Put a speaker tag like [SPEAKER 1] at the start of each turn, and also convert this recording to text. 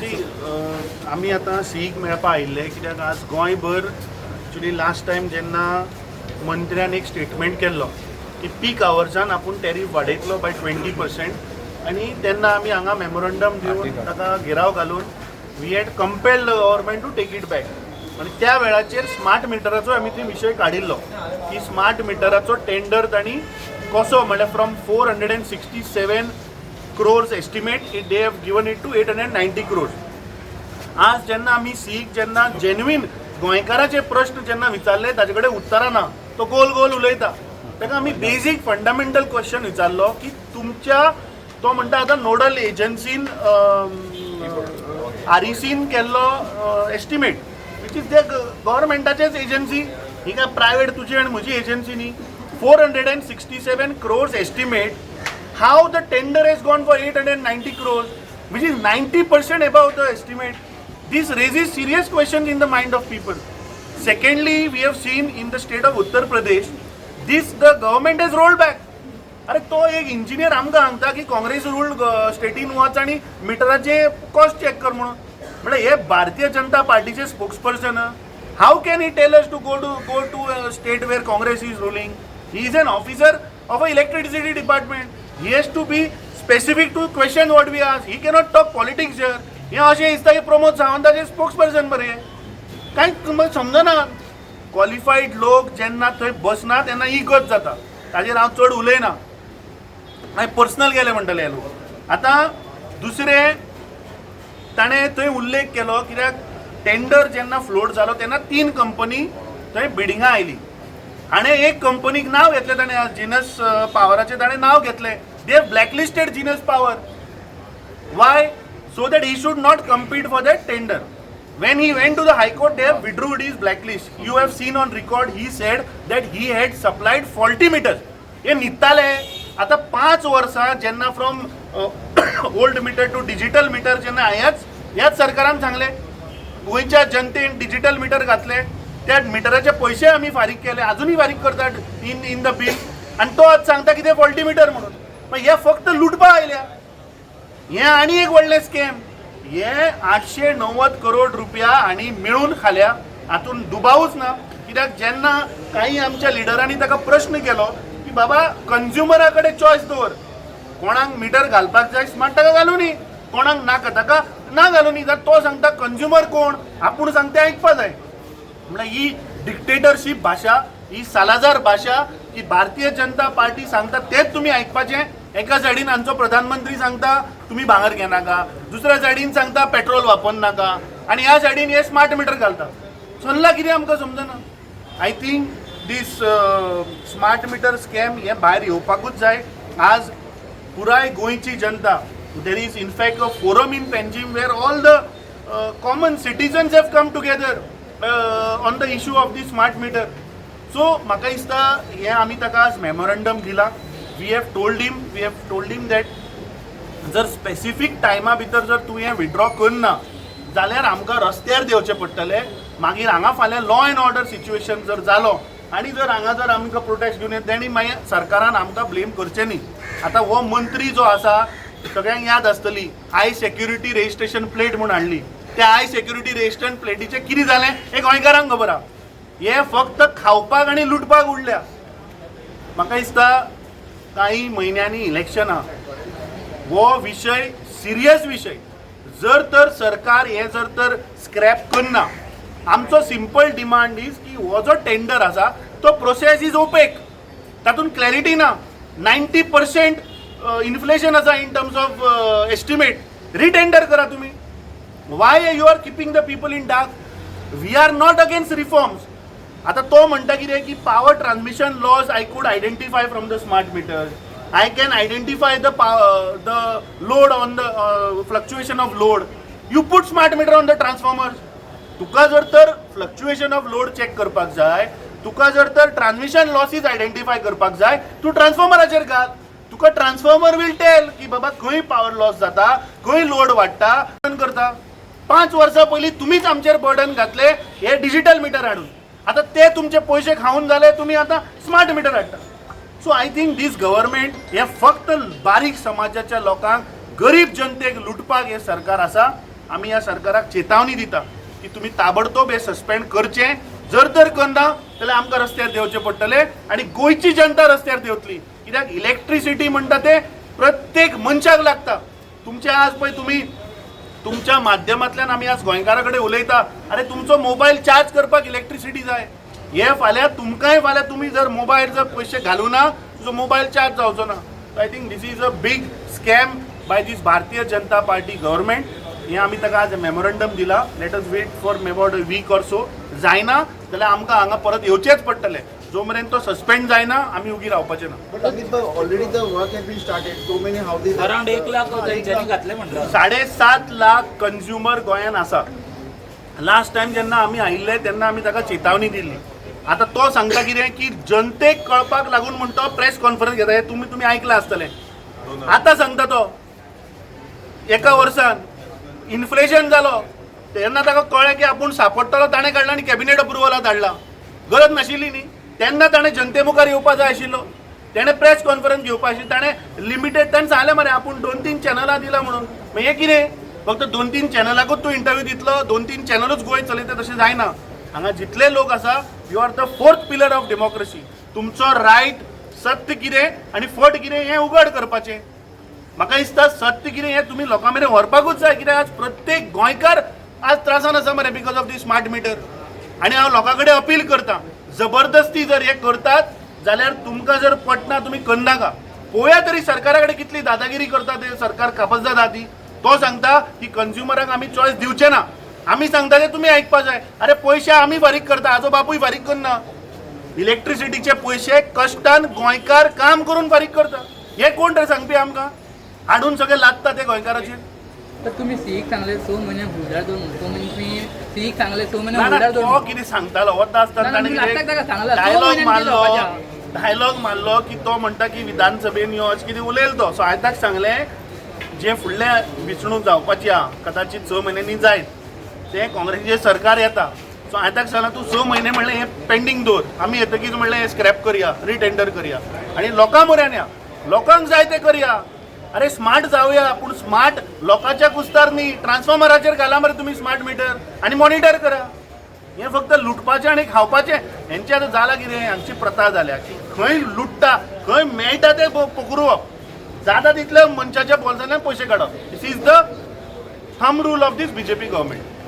[SPEAKER 1] C, आमी आतां सीईक मेळपा आयिल्ले कित्याक आज गोंयभर एक्चुली लास्ट टायम जेन्ना मंत्र्यान एक स्टेटमेंट केल्लो की पीक आवर्सान आपूण टॅरीफ वाडयतलो बाय 20% आनी तेन्ना आमी हांगा मेमोरंडम दिवन ताका घेराव घालून we had compelled the government to take it back. आनी त्या वेळाचेर स्मार्ट मिटराचो आमी थंय विशय काडिल्लो की स्मार्ट मिटराचो टेंडर तांणी कसो, म्हणल्यार from 467 crores estimate it, they have given it to 890 crores. आज जेन्ना आमी सीईक जेन्ना जेन्युइन गोंयकाराचे प्रश्न जेन्ना विचारले, ताजे कडेन उत्तरां ना. तो गोल गोल उलयता. ताका आमी बेजीक फंडामेंटल क्वेश्चन विचारलो की तुमच्या, तो म्हणटा आतां नोडल एजन्सीन, आरईसीन केल्लो एस्टिमेट, which is ते गव्हर्मेंटाचेच एजन्सी, ही काय प्रायवेट तुजी आनी म्हजी एजन्सी न्ही. 467 crores estimate, how the tender has gone for 890 crores, which is 90% above the estimate? This raises serious questions in the mind of people. Secondly, we have seen in the state of Uttar Pradesh, this the government has rolled back. अरे, तो एक engineer आमकां सांगता की Congress ruled स्टेटीन वच आनी मिटराचे cost check कर म्हणून. म्हळ्यार हे भारतीय जनता पार्टीचे spokesperson, how can he tell us to go to state where Congress is ruling? He is an officer of a electricity department. He has to be specific to question what we ask. He cannot talk politics here. हें अशें दिसता की Pramod सावंताचे spokes person मरे. कांय समजना. क्वॉलिफाईड लोक जेन्ना थंय बसना तेन्ना ही गत जाता. ताजेर हांव चड उलयना, मागीर पर्सनल गेले म्हणटले हे लोक. आतां दुसरें, ताणें थंय उल्लेख केलो, कित्याक टेंडर जेन्ना फ्लोट जालो तेन्ना तीन कंपनी थंय बिडिंगां आयली. हाणें एक कंपनीक नांव घेतलें. ताणें जिनस पावराचें ताणें नांव घेतलें. They blacklisted Genus Power. Why? So that he should not compete for that tender. When he went to the High Court, they have withdrew his blacklist. You have seen on record, he said that he had supplied faulty meters. हे न्हिदताले. आतां 5 वर्सां जेन्ना from old meter to digital meter जेन्ना ह्याच ह्याच सरकारान सांगलें, गोंयच्या जनतेन डिजिटल मिटर घातले, त्या मिटराचे पयशे आमी फारीक केले, अजुनूय फारीक करतात इन the bill, आनी तो आज सांगता कितें फॉल्टी मिटर म्हणून. मागीर हे फक्त लुटपा आयल्या. हे आनी एक व्हडलें स्कॅम. हे 890 करोड रुपया आनी मेळून खाल्या, हातून दुबावूच ना. कित्याक जेन्ना काही आमच्या लिडरांनी ताका प्रश्न केलो की बाबा, कंज्युमरा कडेन चॉयस दवर, कोणाक मिटर घालपाक जाय स्मार्ट ताका घालुनी, कोणाक नाका ताका ना घालुनी, जाल्यार तो सांगता कंज्युमर कोण, आपूण सांगता आयकपा जाय. म्हळ्यार ही डिक्टेटरशीप भाशा, ही सालाजार भाशा की भारतीय जनता पार्टी सांगता तेच तुमी आयकपाचें. एका सायडीन आमचो प्रधानमंत्री सांगता तुमी भांगर घेनाका, दुसऱ्या सायडीन सांगता पेट्रोल वापरनाका, आनी ह्या सायडीन हे स्मार्ट मिटर घालता. चल्ला कितें आमकां समजना. I think this smart meter scam हें भायर येवपाकूच जाय. आज पुराय गोंयची जनता, there is in fact a forum in Panjim where all the common citizens have come together on the issue of the smart meter. So म्हाका दिसता हें आमी ताका आज मेमोरंडम दिला. We have told him that जर स्पेसिफीक टायमा भितर जर तूं हें विड्रॉ करना जाल्यार आमकां रस्त्यार देंवचें पडटलें. मागीर हांगा फाल्यां लॉ एंड ऑर्डर सिच्युएशन जर जालो आनी जर हांगा जर आमकां प्रोटेस्ट घेवन येत, तेणी मागीर सरकारान आमकां ब्लेम करचें न्ही. आतां हो मंत्री जो आसा, सगळ्यांक याद आसतली, हाय सेक्युरिटी रजिस्ट्रेशन प्लेट म्हूण हाडली. त्या हाय सेक्युरिटी रजिस्ट्रेशन प्लेटीचें कितें जालें हें गोंयकारांक खबर आहा. हे फक्त खावपाक आनी लुटपाक उरल्या. म्हाका दिसता कांय म्हयन्यांनी इलेक्शनां, हो विशय सिरियस विशय. जर तर सरकार हे जर तर स्क्रॅप करना, आमचो सिंपल डिमांड is की हो जो टेंडर आसा तो प्रोसेस is opaque, तातूंत क्लॅरिटी ना, 90% इन्फ्लेशन आसा in terms of estimate, retender करा तुमी. Why you are keeping the people in dark? We are not against reforms. आता तो म्हणटा कितें की power transmission loss I could identify from the smart meters, I can identify the load on the fluctuation of load. You put smart meter on the transformers. तुका जर तर fluctuation of load check करपाक जाय, तुका जर तर transmission लॉसीस identify करपाक जाय, तूं ट्रान्सफॉर्मराचेर घाल. तुका ट्रान्सफॉर्मर will tell की बाबा खंय पावर लॉस जाता, खंय लोड वाडटा. करता 5 वर्सां पयलीं तुमीच आमचेर बर्डन घातले हे डिजिटल मिटर हाडून. आतां ते तुमचे पयशे खावन जाले, तुमी आतां स्मार्ट मिटर हाडटा. So I think this government हे फक्त बारीक समाजाच्या लोकांक, गरीब जनतेक लुटपाक हे सरकार आसा. आमी ह्या सरकाराक चेतावणी दिता की तुमी ताबडतोब हे सस्पेंड करचें. जर तर करना जाल्यार आमकां रस्त्यार देंवचें पडटलें आनी गोंयची जनता रस्त्यार देंवतली, कित्याक इलेक्ट्रिसिटी म्हणटा ते प्रत्येक मनशाक लागता. तुमचे आज पळय, तुमी तुमच्या माध्यमांतल्यान आमी आज गोंयकारा कडेन उलयता. अरे, तुमचो मोबायल चार्ज करपाक इलेक्ट्रिसिटी जाय. हे फाल्यां तुमकांय, फाल्यां तुमी जर मोबायल जर पयशे घालूना, तुजो मोबायल चार्ज जावचो ना. I think this is a big scam by this Bharatiya Janata Party government. हें आमी ताका आज मेमोरंडम दिला. Let us wait for about a week or so. जायना जाल्यार आमकां हांगा परत येवचेंच पडटलें. जो मेरेन तो सस्पेंड जायना, आमी उगी रावपाचे ना.
[SPEAKER 2] But Amit bhai, already the work has been started. So many houses.
[SPEAKER 3] Around 1 lakh तेंच्यांनी घातले म्हणटा.
[SPEAKER 1] 7.5 लाख कंज्युमर गोंयान आसा. लास्ट टायम जेन्ना आमी आयिल्ले तेन्ना आमी ताका चेतावणी दिल्ली. आतां तो सांगता कितें की जनतेक कळपाक लागून म्हण तो प्रेस कॉन्फरन्स घेता. हें तुमी आयकलां आसतलें. आतां सांगता तो, एका वर्सान इन्फ्लेशन जालो तेन्ना ताका कळ्ळें की आपूण सापडटलो. ताणें काडला आनी कॅबिनेट अप्रुवला धाडला. गरज नाशिल्ली न्ही. तेन्ना ताणें जनते मुखार येवपा जाय आशिल्लो, तेणें प्रेस कॉन्फरन्स घेवपा आशिल्ली. ताणें लिमिटेड, ताणें सांगलें मरे आपूण दोन तीन चॅनलां दिला म्हणून. मागीर हें कितें, फक्त दोन तीन चॅनलाकूच तूं इंटरव्यू दितलो? दोन तीन चॅनलूच गोंय चलयता तशें जायना. हांगा जितले लोक आसा, you are the fourth pillar of democracy. तुमचो रायट सत्य कितें आनी फट कितें हें उघड करपाचें. म्हाका दिसता सत्य कितें हें तुमी लोकां मेरेन व्हरपाकूच जाय, कित्याक आज प्रत्येक गोंयकार आज त्रासान आसा मरे because of the smart meter. आनी हांव लोकां कडेन अपील करता, जबरदस्ती जर हे करतात जाल्यार तुमकां जर पटना, तुमी करनाका. पळोवया तरी सरकारा कडेन कितली दादागिरी करता ते. सरकार कापसदाद ती. तो सांगता की कंज्युमराक आमी चॉयस दिवचे ना, आमी सांगता ते तुमी आयकपा जाय. अरे, पयशे आमी फारीक करता, हाजो बापूय फारीक करना. इलेक्ट्रिसिटीचे पयशे कश्टान गोंयकार काम करून फारीक करता. हे कोण रे सांगपी आमकां? हाडून सगळे लादता ते गोंयकाराचेर.
[SPEAKER 4] तर तुम्ही सीईक सांगले 6 म्हयने हुल्डार दवर, तो म्हणजे तुम्ही सीईक सांगले 6 म्हयने
[SPEAKER 1] ना, ना,
[SPEAKER 4] हुल्डार
[SPEAKER 1] तो
[SPEAKER 4] दवर.
[SPEAKER 1] कितें सांगतालो वता आसतना
[SPEAKER 4] ना, ना,
[SPEAKER 1] ताणें
[SPEAKER 4] मी आत्ताच ताका सांगला, स
[SPEAKER 1] डायलॉग
[SPEAKER 4] म्हयन्यांनी
[SPEAKER 1] मारलो.
[SPEAKER 4] जावपाचें.
[SPEAKER 1] डायलॉग मारलो की तो म्हणटा की विधानसभेन यो अशें कितें उलयलो तो. सो हांवें ताका सांगलें, जे फुडल्या वेंचणूक जावपाची आहा, कदाचित 6 म्हयन्यांनी जायत, तें काँग्रेसीचें सरकार येता. सो हांवें ताका सांगलां, तूं 6 म्हयने म्हणलें हें पेंडींग दवर, आमी येतकीच म्हणलें हें स्क्रॅप करया, रिटेंडर करया आनी लोकां म्हऱ्यान या, लोकांक जाय तें करया. अरे, स्मार्ट जावया, पूण स्मार्ट लोकांच्या कुस्तार न्ही. ट्रान्सफॉर्मराचेर घाला मरे तुमी स्मार्ट मिटर आनी मॉनिटर करा. हें फक्त लुटपाचें आनी खावपाचें हेंचें आतां जालां. कितें हांची प्रथा जाल्या की खंय लुट्टा, खंय मेळटा तें पोखरुवप, जाता तितले मनशाच्या बोल्सांतल्यान पयशे काडप. This is the thumb rule of this BJP government.